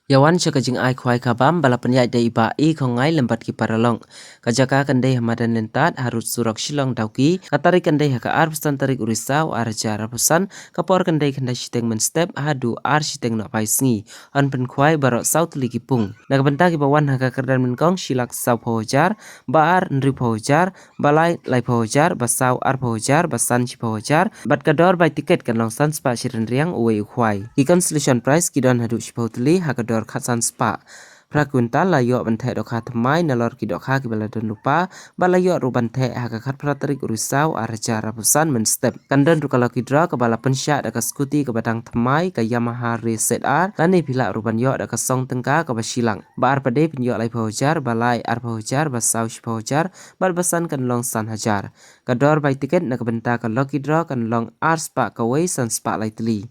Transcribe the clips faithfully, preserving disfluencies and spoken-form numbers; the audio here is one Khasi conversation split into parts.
Ïa wan sha ka jingai khwai khabam ba la pynïaid da i Bah E. Khongngai lem bad ki paralok. Ka jaka kan dei ha madan Lyntat, ha rud surok Shillong Dawki. Ka tarik kan dei ha ka arphew san tarik u Risaw ar hajar arphew san. Ka por kan dei khyndai shiteng mynstep haduh ar shiteng nohphai sngi. Yn pynkhwai baroh saw tylli ki pung. Na ka bynta kiba wan ha ka kyrdan nyngkong, shi lak sawphew hajar, ba ar hynriewphew hajar, ba lai laiphew hajar, ba saw arphew hajar, ba san shiphew hajar, bad ka dor bai tiket kan long san spah shi rynriang uwei u khwai. Ki consolation prize ki don haduh shiphew tylli ha ka dor khatsan spah. Phra kwintal la ïoh ban theh dohkha thymmai nalor ki dohkha kiba la don lypa, bad la ïoh ruh ban theh ha ka khatphra tarik u Risaw ar hajar arphew san mynstep. Kan don ruh ka lucky draw kaba la pynshah da ka scooty kaba dang thymmai, ka Yamaha Race Z R, lane phi lah ruh ban ïoh da ka song tyngka kaba shi lak. Ba ar pat de phin ïoh laiphew hajar, ba lai arphew hajar, ba saw shiphew hajar, bad ba san kan long san hajar. Ka dor bai tiket na ka bynta ka lucky draw kan long ar spah kawei san spah lai tylli.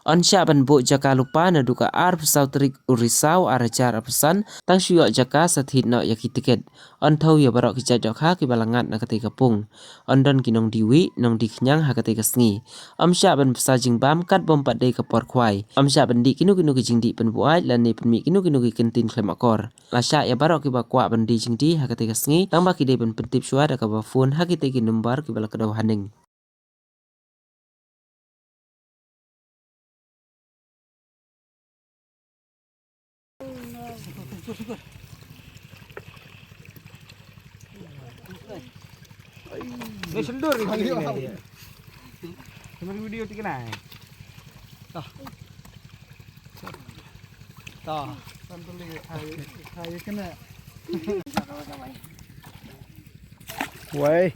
Yn shah ban buh jaka lypa naduh ka arphew saw tarik u Risaw ar hajar arphew san, tang shu ïoh jaka sa thied noh ïa ki tiket. Yn thew ïa baroh ki jait dohkha kiba la ngat na katei ka pung. Yn don ki nongdie wieh, nongdie khñiang ha katei ka sngi. Ym shah ban bsa jingbam katba ym pat dei ka por khwai. Ym shah ban dih kino kino ki jingdih pynbuaid lane pynmih kino kino ki kyntien khlem akor. La shah ïa baroh kiba kwah ban die jingdie ha katei ka sngi, tang ba ki dei ban pyntip shuwa da kaba phone ha kitei ki number kiba la kdew haneng. Ni sendiri ni. Sama video tiga nai. Tah. Tah. Santu lagi, hai, hai, kena. Wei.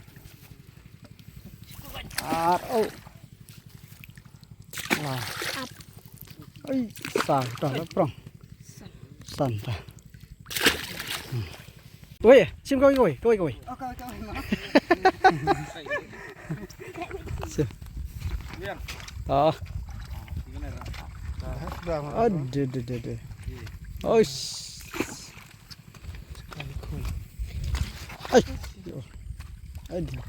Ar, oh. Wah. Ai, sa, dah lah prong. San dah. Hmm. Wei, sim kawei, kawei, kawei, kawei. Oh, kawei, kawei, maaf. Sim. Oh. Dah, dah, dah. Aduh, aduh, aduh, aduh. Oh, sh- Ai. Yo. Ai, dia.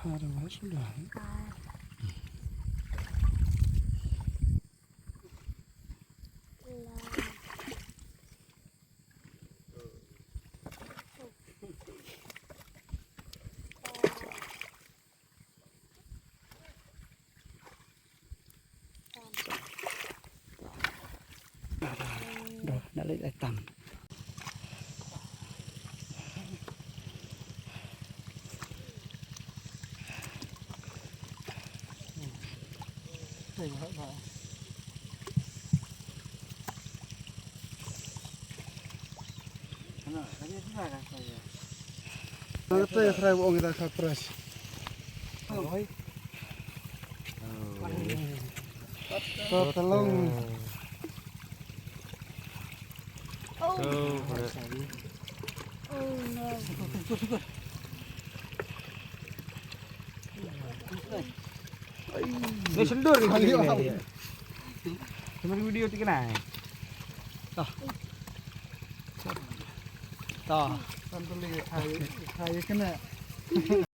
Ada masuk dah. Dah, dah leit, leit tam. Oi. To, tolong. Oh. Oh, no. Ni sendur ni. Kembali video tiga nai. Tah. Tah. Kan boleh hai, hai kena.